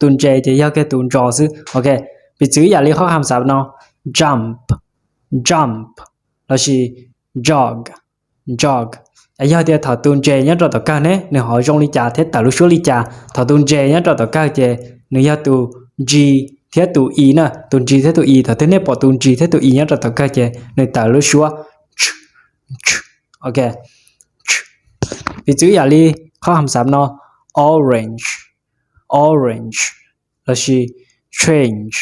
tus ntses ces yog kiag tus ntsos xwb. Ok, piv txwv ib yam li qhov kham xav no, jump, jump, lossis jog, jog. Yog tias thaum tus ntses nyob rau tom kawg ne nws ho zoo li cas thiab tawm lub suab li cas. Thaum tus ntses nyob rau tom kawg ces nws yog tus G thiab tus E na, tus G thiab tus E. Thaum twg nej pom tus G thiab tus E nyob rau tom kawg ces nws tawm lub suab. Ok, piv txwv ib yam li qhov kham xav no, orange, orange, lossis change,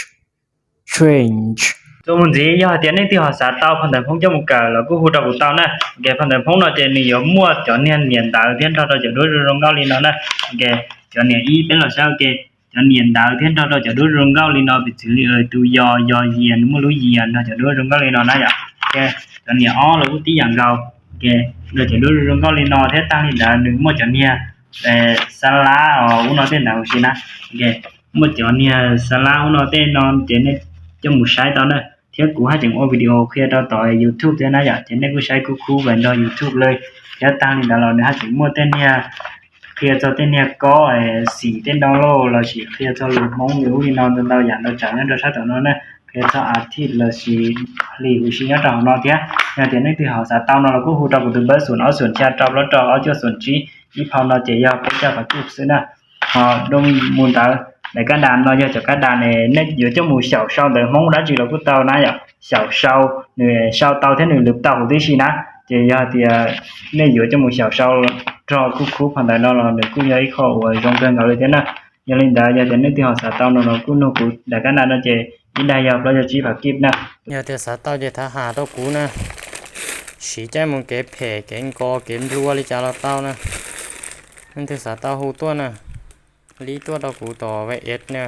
change. Txuas mus ntxiv yog hais tias nej twb ho xav tau phau ntawv Hmoob coj mus kawm los kuj hu rau kuv tau na. Ok, phau ntawv Hmoob no ces nws yuav muaj cov niag niam ntawv thiab nrog rau cov duab zoo zoo nkauj li no na. Ok, cov niam ib peb los saib. Ok, cov niam ntawv thiab nrog rau cov duab zoo nkauj li no, piv txwv li tus yos, yos yias, nws muaj lub yias nrog cov duab zoo nkauj li no na yom. Ok, cov niam ob los kuj tib yam nkaus. Ok, nrog cov duab zoo nkauj li no thiab tag li ntawd nws muaj cov niag xab lab os, ub no tej ntawd huv si na. Ok, muaj cov niag xab lab ub no tej no ces nej coj mus saib tau na. Thiab kuv haj tseem ua video qhia rau tom YouTube thiab na yom, ces nej kuj saib kuj khub vas nrog YouTube li. Thiab tag li ntawd los nws haj tseem muaj tej niag qhia txog tej niag kob xim tej no lauj, lossis qhia txog lus Hmoob li ub li no ntau ntau yam ntau tsav nyob rau sab tom no na. Qhia txog a thiv lossis hlis huv si nyob rau hauv no thiab. Yog tias nej twb ho xav tau no los kuj hu rau kuv tus npawb xoom ob xoom xya rau plaub rau ob cuaj xoom tsib. Ib phau no ces yog peb caug phav kij xwb na. Ho dua mus ntawd, daim kab das no yog cov kab das ne nej yuav coj mus xyaum sau ntawv Hmoob dab tsi los kuj tau na yom. Xyaum sau, nws sau tau thiab nws lwv tau huv tib si na. Ces yog tias nej yuav coj mus xyaum sau rau kuj khub phau ntawv no los nws kuj yog ib qho uas zoo kawg nkaus li thiab na. Yog li ntawd yog tias nej twb ho xav tau no los kuj nug kuv daim kab das no ces ib dag yog plaub caug tsib phav kij na. Yog tias xav tau ces thov has rau kuv na. Siv caij mus kev phem kev nkos kev nplua li cas los tau na. Nej twg xav tau hu tuaj na, li tuaj rau kuv tom V S na.